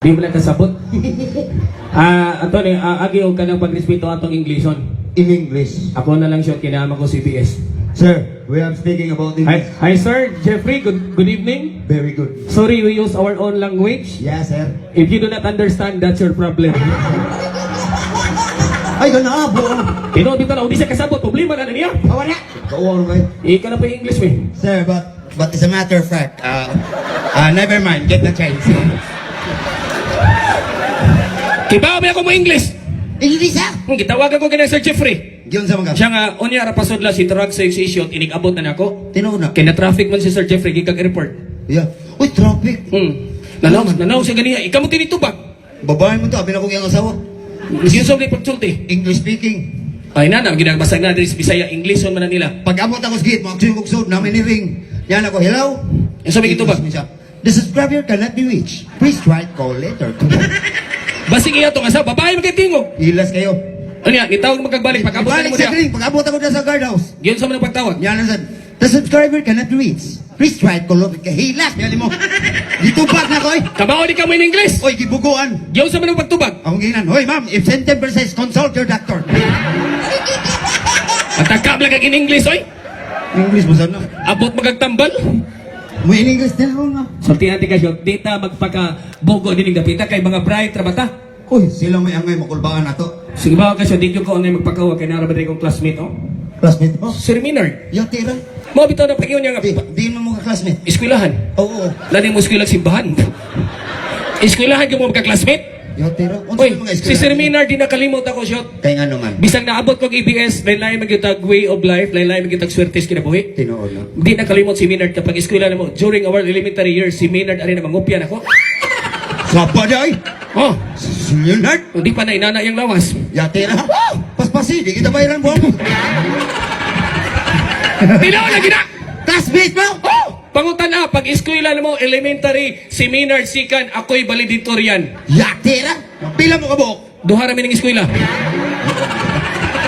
Di mo lang kasabot. Ah, ato ni agi og kanang pagrespeto atong Englishon. In English. Ako na lang siya kinama ko CBS. Sir, we are speaking about Hi, English. hi sir, Jeffrey, good evening. Very good. Sorry, we use our own language. Yeah, sir. If you do not understand, that's your problem. Ay, gana, buo. Tinuod bitaw na, di siya kasabot, problema na niya. Awa na. Kauwa kayo. Ikaw na pa yung English, eh. Sir, but it's a matter of fact. Never mind. Get the chance. Kibaw ba ako mo English? English, ha? Gitawagan ko kina Sir Jeffrey. Giyon sa mga. Siya nga, unya rapasod la si truck sa issue, inig-abot na nako. Tinuod na. Kay na-traffic man si Sir Jeffrey gikag airport. Yeah. Uy, traffic. Nanaw siya ganiya. Ikaw mo tinitubag. Babae mo to. Abi na kong iyang asawa. Yun sa pagsulti. English speaking. Ay na, ginabasag na diri sa Bisaya, English man na nila. Pag amot ako sa gate, mo action kong suod, namin ni ring. Yan ako, hello? Yung sabi ito ba? English siya. The subscriber cannot be reached. Please try call later. Basig iya tong asawa, babae man kay tingog. Ilas kayo. Ano niya, gitawag magkagbalik pag abot na Balik mo sa diya. ring, pag abot ako dyan sa guardhouse. Yun sa mga pagtawag. Yan ang sabi, the subscriber cannot be reached. Please try call later. Kahilas, yan mo. Ditubag na ko, oy. Kabao di ka mo in English. Oy, gibuguan. Yun sa mga pagtubag. Akong ginan, hoy ma'am, if symptom persists, consult your doctor. Matagkab lang kag in English, oy. English mo sana. Abot magagtambal. Mo in English din ron na. Sultihan ti kasyo, di ta magpaka bogo dining dapita kay mga bright ra ba ta? Uy, sila may angay makulbaan nato. Sige ba kasyo, di ko anay magpakawa kay nara ba diri kong classmate, oh? Classmate mo? Sir Minard. Yo, tira. Mao bitaw na pag-iyon niya nga Di, di mo mga classmate. eskwelahan. Oo. Lani mo eskwela simbahan. Eskwelahan ka mo magka-classmate? Yo, tira. Unsa Oy, may mga si Sir Minard di nakalimot ako shot. Kay nga naman. Bisag naabot kog ABS, lain-lain magyutag way of life, lain-lain magyutag swerte sa kinabuhi. Tinuod na. Di nakalimot si Minard kapag eskwela na mo. During our elementary years, si Minard ari na mangupya nako. Sapa di ay. Oh, Si Leonard. hindi pa na inana yung lawas. Ya, tira. Paspasi, di kita bayaran buwan mo. Tilaw lagi na! Classmate mo? Oh! Pangutan na, pag eskwela na mo, elementary, si Minard Sikan, ako'y valedictorian. Ya, tira. Pila mo kabuok? Duha ra mi ning eskwela.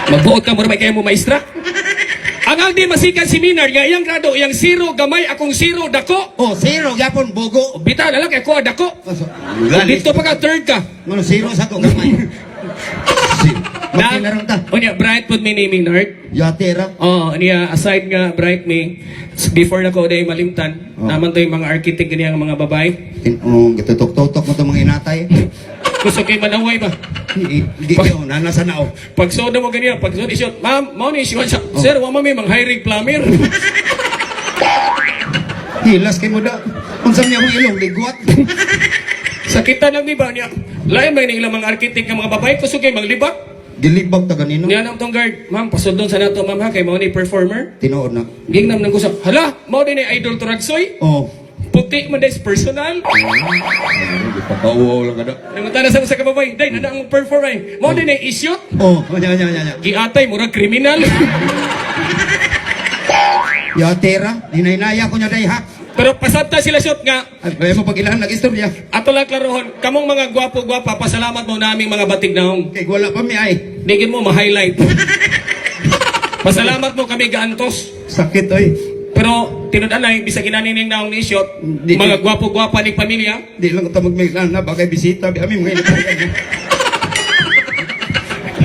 Magbuot ka mo may kayo mo maestra. Ang agdi masikan si Minard nga iyang grado, iyang zero gamay, akong zero dako. Oh, zero gyapon bogo. Bitaw na lang kay ko dako. Dito pa ka third ka. Ngono zero sa ko gamay. Okay na ron ta. Unya, bright pud mi ni Minard. Ya, tira. Oh, niya aside nga bright mi before na ko day malimtan, Oh. naman to yung mga architect niya nga mga babae. Oh, gitutok-tutok mo itong mga inatay. Gusto kay manaway ba? Di ko, nanasa na oh. Pag soda mo ganyan, pag soda isyo, ma'am, mao ni isyo siya. Sir, wa mami mang hiring plumber. Hilas kay mo da. Unsa niya akong ilong ligwat. Sakitan lang ni ba niya. Lain man ilang mga architect nga mga babae kusog kay manglibak. Gilibag ta ganino. Niya nang tong guard, ma'am, pasundon sa nato ma'am ha kay mao ni performer. Tinuod na. Gingnam nang kusog. Hala, mao din ni idol Turagsoy. Oh. Puti man des personal. Pakauwaw lang kada. Nangutan na sa usa ka babae, day na ang performer. Mao din ni isyot. Oh, nya nya nya nya. Giatay murag kriminal. Ya tira, dinaynaya ko nya day ha. Pero pasabta sila shot nga Ay, kaya mo pag ilahan nag-istorya. ato lang klarohon, kamong mga gwapo-gwapa, pasalamat mo naming mga batig naong. Kay wala pa mi ay. Digin mo ma-highlight. Pasalamat mo kami gaantos. Sakit oy. Pero tinud-anay bisag inani ning naong ni shot, Di- mga gwapo-gwapa ning pamilya, Di lang ta magmay na bagay bisita bi ami mga inatay.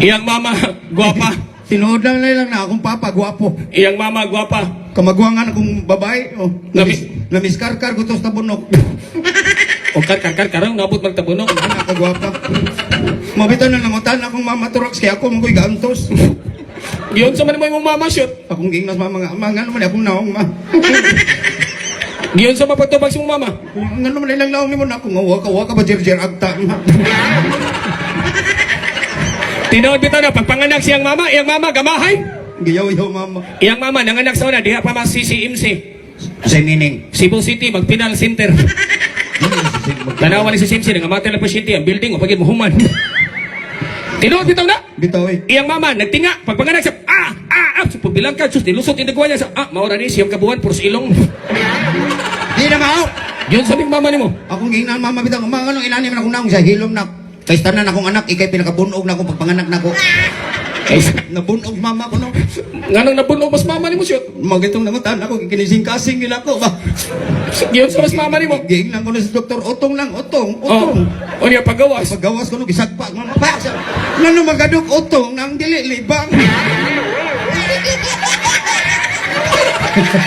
iyang mama gwapa, Tinuod lang na lang na akong papa gwapo. iyang mama gwapa. Kamagwangan akong babae. Oh, namis, namiskarkar ko to sa tabunok. O kar kar kar karang nabot magtabunok. Anak ka gwapa. Mabitaw na nangutan akong mama Turax kaya ako mangkoy gaantos. Giyon sa man mo imong mama shot. Akong gingnas mama nga, ma ngano man akong naong ma. Giyon sa mapagtubag sa imong mama. Ngano man ilang naong nimo na ako nga waka waka ba jirjir agta ma. Tinuod bitaw na pagpanganak siyang mama, iyang mama gamahay. Giyaw-yaw mama. Iyang mama nanganak sa una diha pa mas CCMC. Sa meaning. Cebu City magpinal center. Tanawa ni CCMC nangamatay lang pasyente ang building o pagid mohuman. Tinuod bitaw na. Bitaw eh. Iyang mama nagtinga pagpanganak sa ah ah ah sa pagbilang ka sus nilusot inagwa niya sa ah maura ni siyang kabuhan puros ilong. Di na mao. Yun sa mama nimo. Akong gingnan mama bitaw ma ngano inani man akong naong sa hilom na. Kay tanan akong anak ikay pinakabunog na akong pagpanganak nako. Ay, Nabunog mama ko no. nganong nabunog mas mama nimo siya. Magitong nangutan ako kinising-kasing nila ko ba. Giyon sa mas mama nimo. Giingnan ko na si Doktor Otong lang, Otong, Oh, Otong. o niya pagawas. Pagawas ko no gisagpa ko pa. Ngano magadok Otong nang dili libang.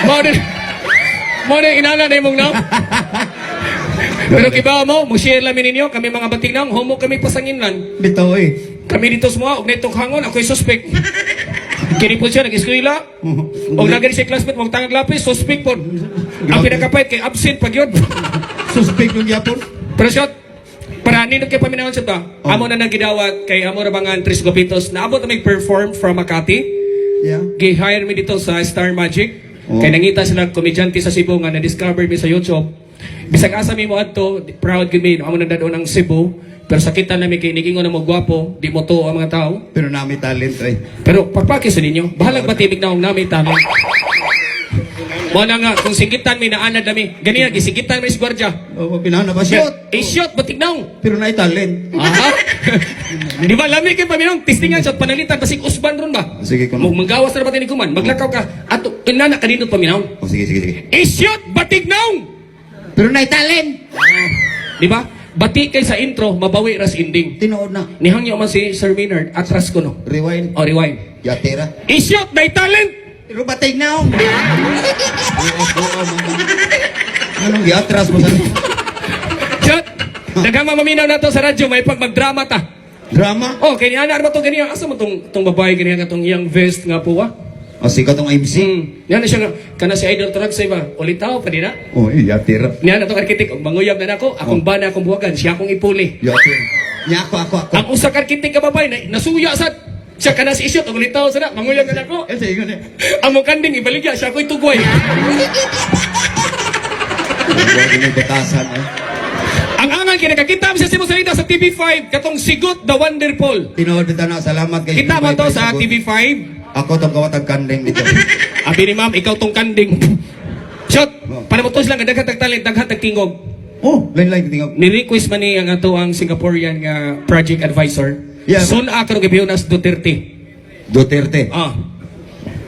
Mao din. Mao din inana na imong naw. Pero kibaw mo, mo share lang mi ninyo kami mga batinang homo kami pasanginlan. Bitaw eh. Kami dito sa mga og netong hangon ako'y suspect. Kini po siya nag-eskwela. Og nagani siya classmate mong tangag lapis, suspect po. Ang pinakapait kay absent pag yun. Suspect yung yapon. Pero siya, para nindot kay paminawon siya ta. Oh. Amo na nagidawat kay amo ra bangan Tres Gopitos. Naabot na may perform from Makati. Yeah. Gi-hire mi dito sa Star Magic. Oh. Kay nangita sila komedyante sa Cebu nga na-discover mi sa YouTube. Bisag asa mi mo adto, proud gyud mi amo na dadon ang Cebu. Pero sakitan na mi kay nigingon na mo gwapo, di mo to ang mga tao. Pero nami talent eh. Pero pagpaki sa ninyo, bahalag ba timig na ang nami talent. Mo na nga, kung sigitan mi naanad nami. Ganiya, gisigitan mi sa gwardiya. Oh, pinana ba siya? Eh, shot, batig naong. Pero na talent. Aha. Di ba, lami kay paminong, testingan siya at panalitan, basig usban ron ba? Sige, kuno. Manggawas na ba tinig kuman? Maglakaw ka, ato, inana ka dito paminaw. Oh, sige, sige, sige. Eh, shot, batig naong! Pero na talent. Di ba? Bati kay sa intro, mabawi ras ending. Tinuod na. Nihangyo man si Sir Maynard, atras ko no. Rewind. O, rewind. Yatera. Eh, shot, may talent! Pero batay na ako. Anong giatras mo sa Shot! Daghang mamaminaw na to sa radyo, may pag magdrama ta. drama? Oh, kay niana ba to ganiya? Asa mo tong tong babae ganiya nga tong iyang vest nga po ah? O sikat tong MC. Niana siya nga kana si Idol Trag sa iba. Ulitaw pa din na. Oh, eh, yatera. Niana tong arkitek og manguyab na nako, akong bana akong buwagan, siya akong ipuli. Yatera. Nya ako, ako, ako. Ang usa ka arkitek nga babae na, nasuya sad. Siya kana si Isyot og ulitaw sa na, manguyab na nako. Eh, sige na. Ang mong kanding ibaligya siya ako'y tugway. Huwag mo batasan, eh. Ang angan kay nakakita mo siya si Mosalita sa TV5 katong Sigot the Wonderful. Tinuod bitaw na, salamat kay Kita mo to sa Sagot. TV5. Ako tong kawatag kanding dito. Abi ni ma'am, ikaw tong kanding. Shot! Oh. Para mo to silang daghan tag talent, daghan tag tingog. Oh, lain-lain tingog. Ni-request man ni ang ato ang Singaporean nga project advisor. Yeah. Soon ako gibiyon as Duterte. Duterte. Ah,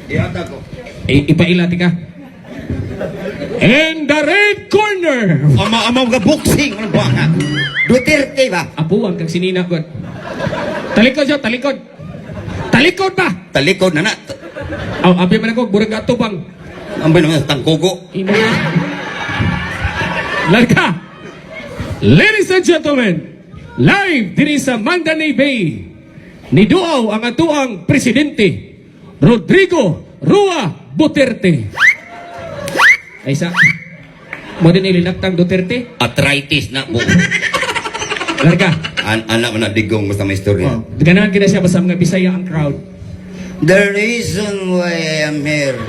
Iata ko. Ipaila tika. In the red corner. Ama ama mga boxing ano ba nga? Duterte ba? Apuan kang sinina god. Talikod siya, talikod. Talikod ba? Talikod na na. Aw, abi man ako, burag atubang. Ambay naman tangkugo. Imo. Larga. Ladies and gentlemen, live diri sa Mandalay Bay. Niduaw ang atuang presidente, Rodrigo Rua Duterte. Ay sa mo din ilinaktang Duterte. Arthritis na po. Larga. Anak mo na digong basta may istorya. Oh. Ganahan kita siya basta mga Bisaya ang crowd. The reason why I am here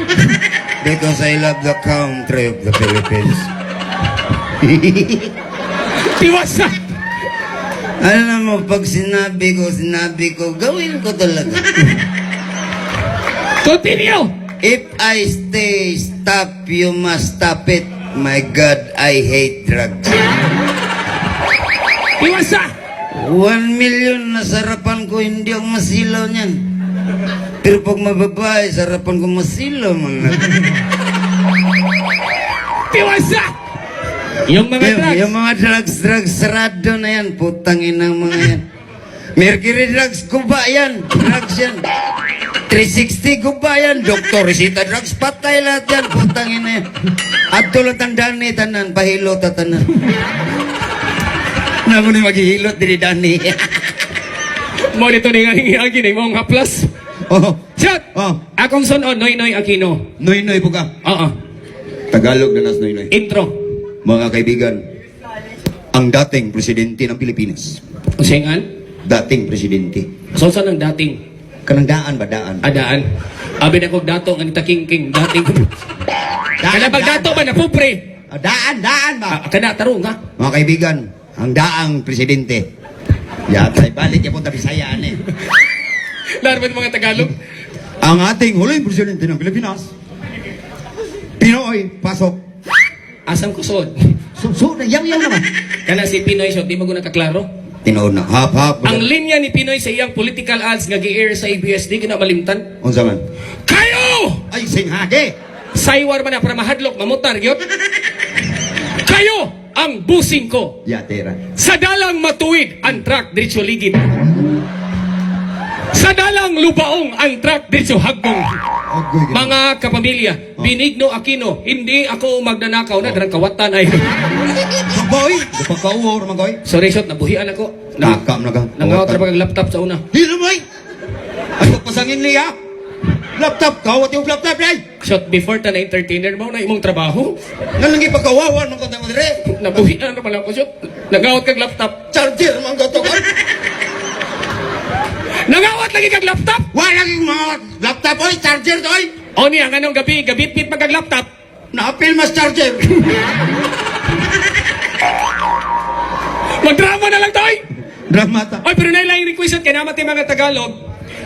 because I love the country of the Philippines. Tiwasa! Alam mo, pag sinabi ko, gawin ko talaga. Continue! If I stay, stop, you must stop it. My God, I hate drugs. Tiwasa! 1 million na sarapan ko, hindi ako masilaw niyan. Pero pag mababae, sarapan ko masilaw man. Tiwasa! Yung mga drugs. Yung mga drugs, drugs, sarado na yan. Putang inang mga yan. Mercury drugs, guba yan. Drugs yan. 360, guba yan. Doktor, resita drugs, patay lahat yan. Putang ina yan. Adto lang tandaan ni tanan, pahilot ta tanan. Namo ni maghihilot diri dani. Mo dito ni nga hingi ni mong haplas. Oh, Shot! Oh. Akong sunon, Noy Noy Aquino. Noy Noy po ka. Oo. Tagalog na nas Noy Noy. Intro. Mga kaibigan, ang dating presidente ng Pilipinas. Usingan? Dating presidente. So, saan ang dating? Kanang daan ba daan? Adaan. Abi na kog dato nga nita king king dating. Kana pag dato ba na pupre? Ah, daan, daan ba? Ah, kana tarong ha. Mga kaibigan, ang daang presidente. Yatay, balik niya punta Bisaya eh. Laro ba mga Tagalog? Ang ating huling presidente ng Pilipinas, Pinoy, pasok. Asam kusod. So, so, yaw-yaw naman. Kana si Pinoy siya, di mo ko nakaklaro. Tinuod na. Hap hap. Ang linya ni PNoy sa iyang political ads nga gi-air sa ABS, di gina malimtan. Unsa man? Kayo! Ay singhage. Saywar man na para mahadlok, mamutar gyud. Kayo ang busing ko. Ya tera. Sa dalang matuwid, ang truck diretso ligid. Sa dalang lubaong, ang truck diretso hagbong. Agoy. Ginoo. Mga kapamilya, Benigno Aquino, hindi ako magnanakaw na, darang kawatan ay. Boy, gapakauor man koy. Sorry, shot, nabuhian ako. Nakam na ka. Nangawat ra pag laptop sa una. Hilo mo ay! Ay, pagpasangin niya! Laptop! Kawat yung laptop, day! Shot, before ta na entertainer mo na imong trabaho. Nga lang ipagkawawan man ko dire! Nabuhian na pala ako, shot. Nangawat kag laptop. Charger man ko to kon! Nangawat lagi kag laptop! Wala yung mga laptop, oy! Charger to, oy! O niya, ang anong gabi, gabit-bit man kag laptop. Naapil mas charger! Magdrama na lang tayo! Drama ta. Oy, pero na lang request kay naman mga Tagalog.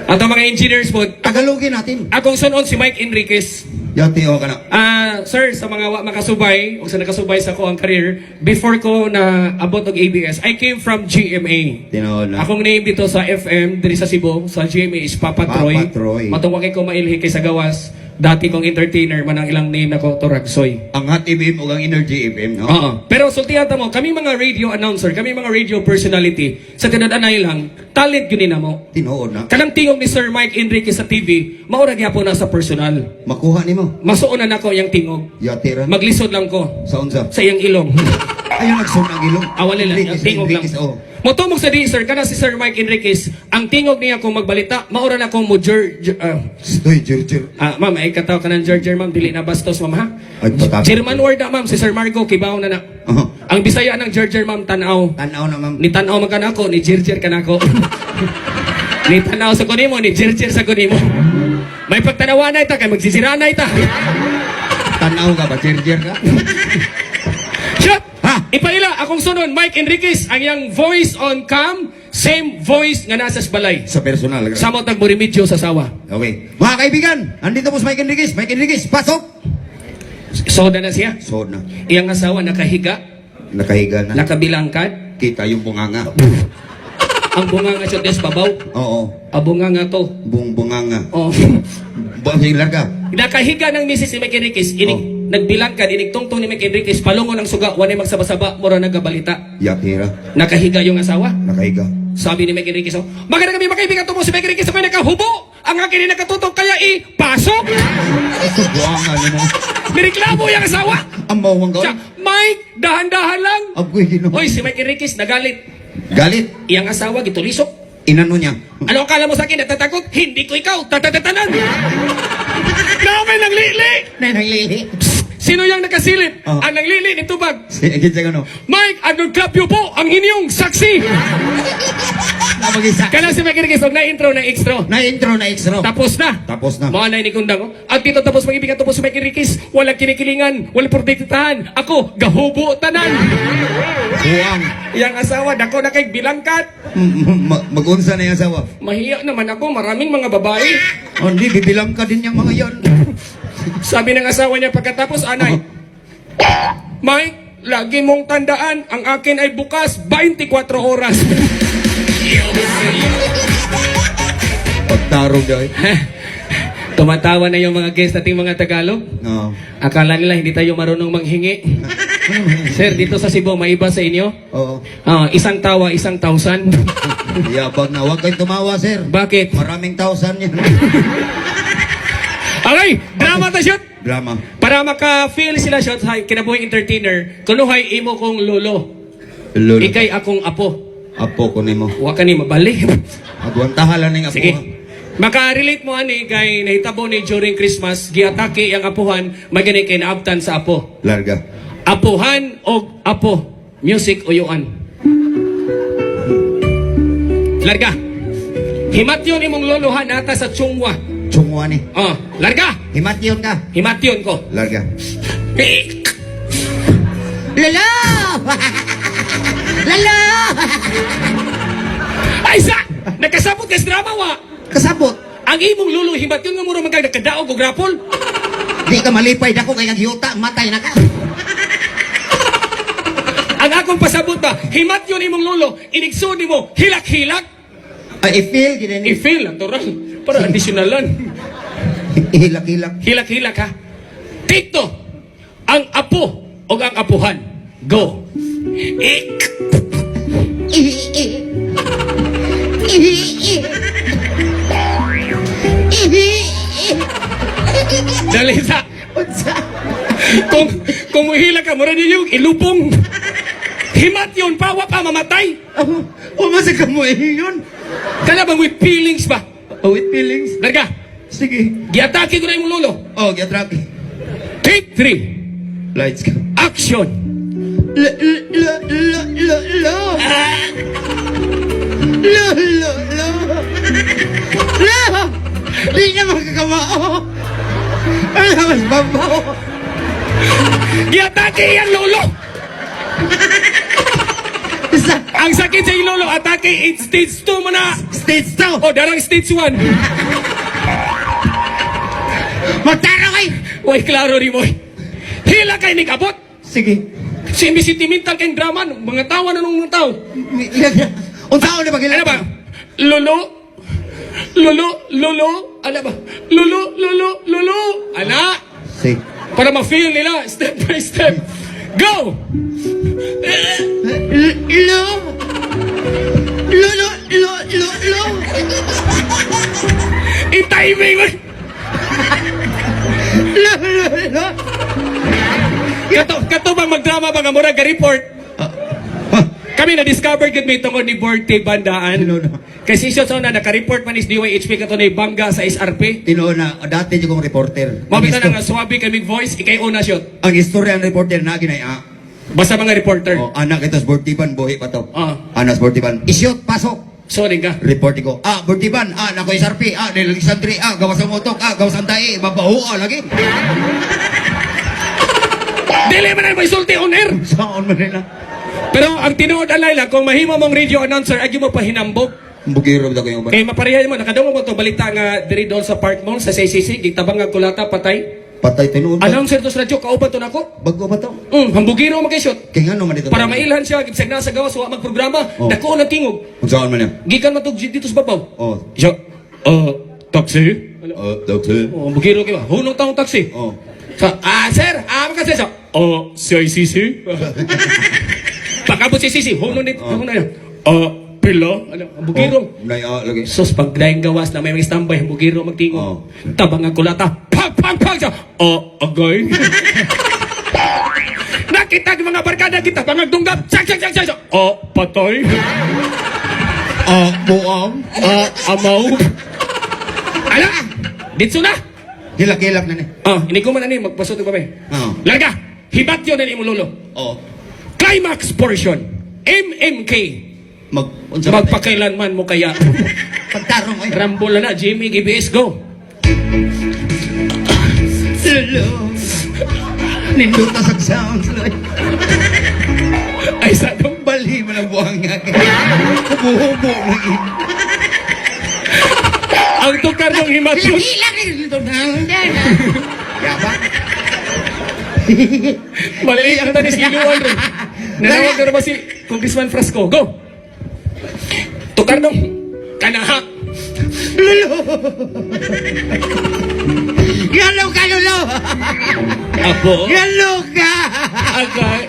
At ang mga engineers po, Tagalogin natin. akong sunon si Mike Enriquez. Yati, o ka na. Ah, sir, sa mga wa makasubay o sa nakasubay sa ko ang career, before ko na abot og ABS, I came from GMA. Tinood na. Akong name dito sa FM diri sa Cebu, sa GMA is Papa Papa Troy. Troy. Matungwa kay ko mailhi kay sa gawas. Dati kong entertainer man ang ilang name nako Toragsoy. Ang Hot FM o ang Energy FM, no? Oo. Pero sultihan ta mo, kami mga radio announcer, kami mga radio personality, sa tinud-anay lang, talent yun ni namo. Tinuod na. Kanang tingog ni Sir Mike Enriquez sa TV, maura gyapon na sa personal. Makuha nimo. Masuonan nako iyang tingog. Yati ra. Maglisod lang ko Sa unsa? sa iyang ilong. Ayun nagsun ang ilong. Awali lang, Enriquez, tingog lang. Enriquez, oh. Motumog sa di, sir, kana si Sir Mike Enriquez, ang tingog niya kung magbalita, maura na kung mo jur, jur- ah, Uy, jur, jur. ah, ma'am, ay kataw ka ng Georger, ma'am, dili na bastos, ma'am, ha? Ay, patapos. German word na, ma'am, si Sir Marco, kibaw na na. Oh. Ang Bisaya ng Georger, ma'am, tanaw. Tanaw na, ma'am. Ni tanaw man ka nako, ni Jirjir ka nako. Ni tanaw sa kunimo, ni Jirjir sa kunimo. May pagtanawa na ita, kay magsisira na ita. Tanaw ka ba? Jur, ka? Shot! Ha? Ipaila, akong sunon, Mike Enriquez, ang iyang voice on cam, same voice nga nasa sa balay. Sa personal. Samot nagmurimidyo sa sawa. Okay. Mga kaibigan, andito po si Mike Enriquez. Mike Enriquez, pasok! Soda na siya. Sood na. Iyang asawa nakahiga, Nakahiga na. nakabilangkad. Kita yung bunganga. Ang bunga nga siya des babaw. Oo. Ang bunga nga to. Buong bunganga. Oh. Sige, larga. Nakahiga ng misis ni Mike Enriquez, inig, nagbilangkad, inig tungtong ni Mike Enriquez, palungon ang suga, wanay magsabasaba, mura nagabalita. Yakira. Nakahiga yung asawa. Nakahiga. Sabi ni Mike Enriquez, oh, maganda kami makaibigan tumo si Mike Enriquez, ako'y nakahubo! Ang akin ay nakatutok, kaya ipasok! Ito, buanga nimo. Nireklamo yung asawa! Ang mawang Siya, gawin. Mike, dahan-dahan lang! Agoy, ginoo. Hoy, si Mike Enriquez nagalit. Galit. Iyang asawa gitulisok. Inano niya. Ano akala mo sa akin? Natatakot? Hindi ko ikaw! Tatatatanan! Namin ng lili! Nananglili. Sino yung nakasilip? Oh. Ang nanglili ni Tubag. Sige, sige, ano. Mike Arnold Clapio po ang inyong saksi! Napag-isa. Kaya si Mike Enriquez, huwag na intro na extra. Na-intro na extra. Tapos na. Tapos na. Mga na inikundang ko. At dito tapos mag-ibigan tapos si Mike Enriquez. Walang kinikilingan, walang protektahan. Ako, gahubo tanan. Buang. Iyang asawa, dako na kay bilangkat. Mag-unsa na yung asawa. Mahiya naman ako, maraming mga babae. Oh, hindi, bibilang ka din yung mga yon. Sabi ng asawa niya pagkatapos, anay, Mike, lagi mong tandaan, ang akin ay bukas 24 oras. Pagtarong daw eh. Tumatawa na yung mga guest nating mga Tagalog. No. Akala nila hindi tayo marunong manghingi. Sir, dito sa Cebu, maiba sa inyo? Oo. Ah, isang tawa, isang thousand. Yabang na. Huwag kayong tumawa, sir. Bakit? Maraming thousand yan. Okay, drama ta shoot! Drama. Para maka-feel sila shot sa kinabuhing entertainer, kunuhay imo kong lolo. Lolo. Ikay akong apo. Apo ko nimo. Wa ka ni mabali. Agwantahan lang ning apo. Sige. ha. Maka-relate mo ani kay nahitabo ni during Christmas, giatake ang apuhan, magani kay naabtan sa apo. Larga. Apuhan og apo. Music uyuan. Larga. Himatyon imong lolohan nata sa Chungwa. Chungwa ni. Oh, larga. Himatyon ka. Himatyon ko. Larga. Eh, Lolo! Lolo! Ay sa! Nakasabot ka sa drama wa. Kasabot. Ang imong lolo himatyon nga mura man kag nakadaog og grapol. Di ka malipay dako kay kagyuta, matay na ka. Ang Ang akong pasabot ba, himat yun imong lolo, inigsoon nimo, hilak-hilak. Ay, i-feel gid ni. I-feel, natural. Para additionalan. Hilak-hilak. Hilak-hilak ha. Tito, ang apo o ang apuhan. Go. Ik. Ihi, ihi. Ihi, ihi. Ihi, ihi. Dali sa. Unsa? Kung muhila ka, mura ninyo, ilubong. Himat yun pa, wa pa mamatay. Amo, umasa ka mo eh, yun. Kana bang with feelings ba? Oh, with feelings. Larga, Sige. giatake ko na imong lolo. Oh, giatrake. Take three. Lights ka. Action. Lo, lo, lo, lo, lo. Lo, lo, lo. Lo! Di na magkakamao. Ano mas babaw? Giatake iyang lolo. Sa Ang sakit sa iyang lolo, atake in stage 2 mo na. stage 2. Oh, darang stage 1. Magtaro kay! Way, klaro rin mo. Hila kay ni kabot. Sige. Si imbis sentimental kay drama, mga tawa na nung mga tao. Unsaon na ba Ano ba? Lolo? Lolo? Lolo? Ano ba? Lolo? Lolo? Lolo? Ana? Sige. Para ma-feel nila, step by step. Go! Lo! Lo, lo, lo, lo, lo! I-timing mo! Lo, lo, lo! Kato bang magdrama ba nga mura ga-report? Kami na-discover gud mi tungod ni Borte Bandaan. Tinuod na. Kasi siya sa una naka-report man is DYHP kato na bangga sa SRP. Tinuod na, dati yung kong reporter. Mao bitaw na nga swabe kaming voice, ikay una shot. Ang istorya ng reporter na ginay ah. Basta mga reporter. Oh, anak ito sa Bortiban, buhi pa to. Ah. Anak sa Bortiban. Isyot, pasok. Sorry ka. Report ko. Ah, Bortiban, ah, nako SRP, ah, del Alexandri, ah, gawas ang motok, ah, gawas ang tae, mabaho, ah, lagi. Dili man ay may sulti on air. Saan man nila? Pero ang tinuod alay lang kung mahimo mong radio announcer ay mo pahinambog. Bugiro ba kayo ba? Kay mapareha mo nakadungog mo to balita nga diri doon sa Park Mall sa CCC gitabang nga kulata patay. Patay tinuod. ba? Announcer to sa radyo kauban to nako. Bago ba to? Hambugiro man kay shot. Kaya nga naman dito. Para mailhan siya bisag nasa gawas wa magprograma, Oh. dako ng tingog. Kung saan man yan? Gikan man tog dito sa babaw. Oh. Siya, taxi? Oh, doctor. Oh, hambugiro kay ba? Hunong taong taxi. Oh. Sa, sir, makasir siya. Oh, CICC? Pagkabot si CICC, hunong dito, Oh. hunong na. Pila? Ano, hambugiro. Oh, nay, ah, lagi. Sus, pag daing gawas na may mga standby, hambugiro magtingog. Oh. Tabang ang kulata. Pang, pang, pang! Siya, oh, agay. Nakita ang mga barkada kita, pangagdunggap. Sak, sak, sak, sak, sak. Oh, patay. Ah, buang. Ah, amaw. Ala! Ditso na! Hilak-hilak na ni. Ah, ini ko man ani magpasot ko kami. Oo. Larga! Hibat yun na imong lolo. Oh. Climax portion. MMK. Mag, unsa ba? Magpakailanman mo kaya. Pagtarong ay. Rambo na na, Jimmy, GBS, go. Lolo. Ninduta sa sounds. Loy. Ay, sa dong. Bali man ang buang nga. Hubo-hubo lagi. Ang tukar ng himat yun. Hilak dito na. Yaba. Mali ang tanis iluan ron. Nanawag na ba si Congressman Frasco? Go! Tukar dong. Kanaha. Lolo. Galo ka, Lolo. Apo. Galo ka. Agay.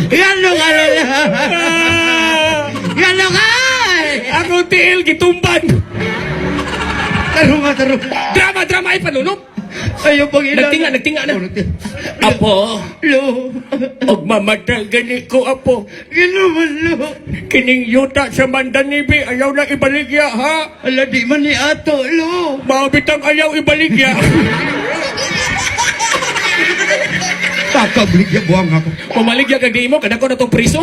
Galo ka, Lolo. Ah! Galo ka. Ako tiil gitumban. Tarong nga, tarong. Drama, drama ay panunop. Ayaw pang ilan. Nagtinga, nagtinga na. Apo, Lo. og mamatay gani ko apo. Galo man, Lo. Kining yuta sa Mandanibi ayaw na ibaligya ha. Ala, di man ni ato, Lo. Mao bitang ayaw ibaligya. Kakabligya buwang ako. Pamaligya kag di mo kada ko na tong priso.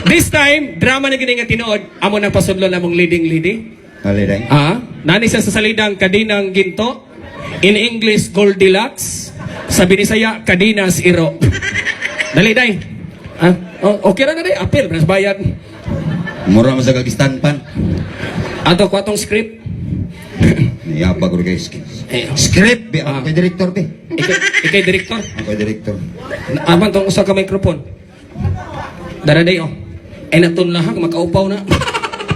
This time, drama na gini nga tinuod. Amo nang pasudlo namong leading lady. Hali, day. Ah, nani siya sa salidang kadinang ginto. In English, Goldilocks. Sa Binisaya, Kadinas Iro. Dali, day. Ah, oh, okay ra na day. Apil, mas bayad. Mura man sa kagistan pan. Ato ko atong script. Niyapa ko guys. Eh, Script, be. Ah. Ako kay director, be. ikay, ikay director. Ako kay director. Aman tong usa ka microphone. Dara day oh. Ay natunlahag makaupaw na.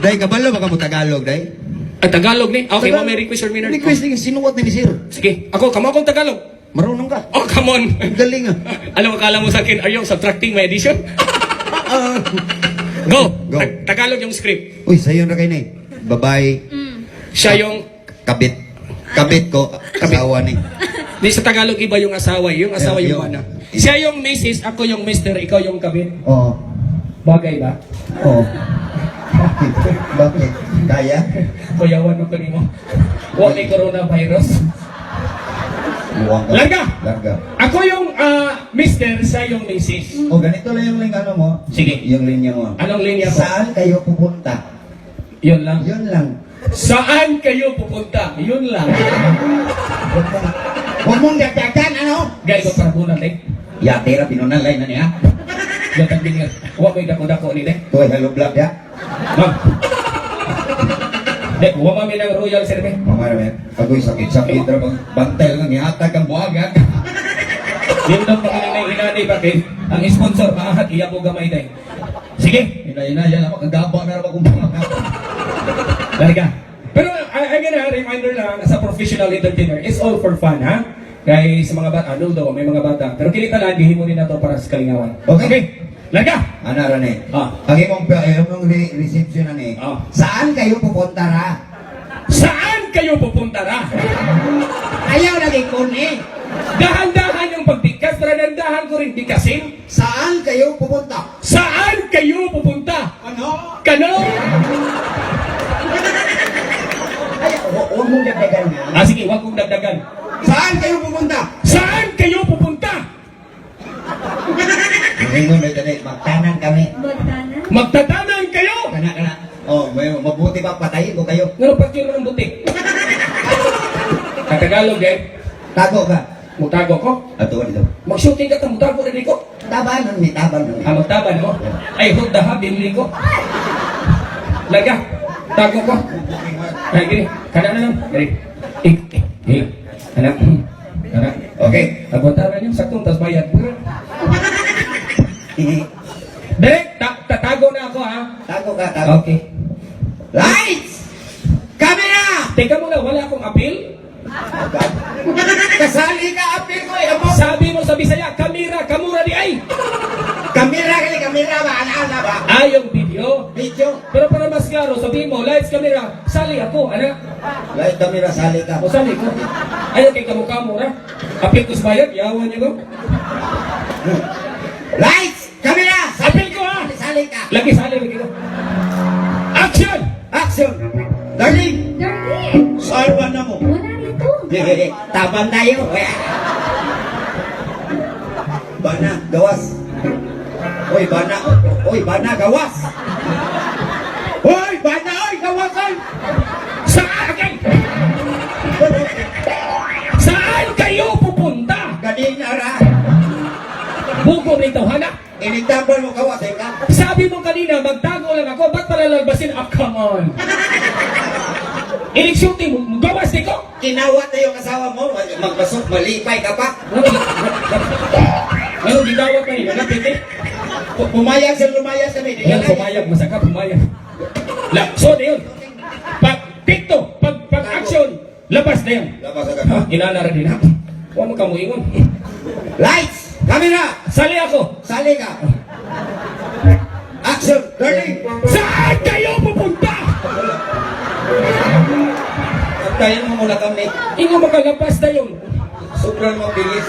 Day, kabalo baka mo Tagalog, day. Ay Tagalog ni. Okay, mo may request, Sir Maynard. Request ni sinuwat ni sir. Sige, ako kamo akong Tagalog. Marunong ka. Oh, come on. Ang galing ah. Alam mo, akala mo sa akin, are you subtracting my addition? Go! Go. Tagalog yung script. Uy, sayo na kayo na eh. Babae, Siya yung, kabit. Kabit ko, asawa ni. di sa Tagalog iba yung asawa, yung asawa Yeah, yung yung- ano. Siya yung misis, ako yung mister, ikaw yung kabit. Oo. Bagay ba? Oo. Bakit? Bakit? Kaya? Kuyawan mo kanimo. Wa may coronavirus. Luwang ka. Larga! Larga. Ako yung mister, siya yung misis. O, ganito lang yung link ano mo. Sige. Yung linya mo. Anong linya ko? Saan kayo pupunta? Yun lang. Yun lang. Saan kayo pupunta? Yun lang. Huwag mong dagdagan, ano? Gay ko para bunat eh. Ya, tira, pinunalay na niya. Gatag din nga. Wa ko'y dako-dako ni de. Tuway, hello, vlog, ya. Ma'am. De, wa mami ng royal serve. Mga naman, agoy sakit-sakit, ra bang bantel nga gihatag ang buhagan. Nindot pa kami na inani ba kay ang sponsor maahat iya ko gamay day. Sige, Ina-ina, yan ako, kagaba na raw akong buhagan. larga. Pero I gonna reminder lang sa professional entertainer, it's all for fun ha. Kay sa mga bata, ano daw, may mga bata. Pero kini tanan gihimo ni nato para sa kalingawan. Okay. Larga. Ana ra ni. Ah. Ang imong imong reception na ni. Ah. Saan kayo pupunta ra? Saan kayo pupunta ra? Ayaw lagi ko ni. Dahan-dahan yung pagbikas, pero dandahan ko rin bikasin. Saan kayo pupunta? Saan kayo pupunta? Ano? Kano? Ay, huwag mong dagdagan nga. Ah, sige, wag kong dagdagan. Saan kayo pupunta? Saan kayo pupunta? Ingon na dali, magtanan kami. Magtanan? Magtatanan kayo! Kana kana. Oh, may mabuti pa patayin ko kayo. Ngano pa mo ng butik? Katagalog eh. Tago ka. Mutago ko. Ato dito. Mag-shooting ka, mutago na ko. Taban nun ni, taban nun. Ah, magtaban mo. Ay, hod ha, binili ko. Laga, tago ko. Ay, gini. Kana na lang. Gini. Eh, eh, eh. Anak. Anak. Okay. Agwantaran yung saktong, tas bayad. Direk, tatago na ako ha. Tago ka, tago. Okay. Lights! Camera! Teka muna, wala akong appeal. Kasali ka, apil ko eh. Amo. Sabi mo sa Bisaya, kamera, kamura di ay. Kamera kali, kamera ba? Ana-ana ba? Ay, yung video. Video. Pero para mas klaro, sabihin mo, lights, camera, sali ako, anak. Light, camera, sali ka. O sali ko. Ayaw kay kamukha ra. Apil ko sa bayad, yawan niyo ko. Lights! Camera! Apil ko ha! Sali ka! Lagi sali, lagi ko. Action! Action! Darling! Darling! Saan ba na mo? Wala rito. Taban tayo. Bana, gawas. Oy, bana. Oy, bana, gawas. Oy, bana, oy, gawas, oy. Saan kayo? Saan kayo pupunta? Galing na ra. Bugo na ito, hanak. Inigtambal mo gawas, eh ka. Sabi mo kanina, magtago lang ako, ba't palalagbasin? Ah, come on. Inig-shooting, gawas di ko. Kinawat na yung asawa mo. Magbasok, malipay ka pa. Ano, gidawat na nila, napiti? Pumayag siya, lumayas kami. Di Yan, ka na. pumayag, masaka, pumayag. La, so na yun. Pag tikto, pag action, labas na yan. Labas agad. Ha, inana rin din ha. Huwag mo kamuingon. Lights! Camera! Sali ako. Sali ka! Action! Darling! Saan kayo pupunta? Antayin mo muna kami. Ingo makalabas na yun. Sobrang mabilis.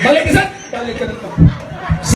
Balik ka sa. Balik ka dito.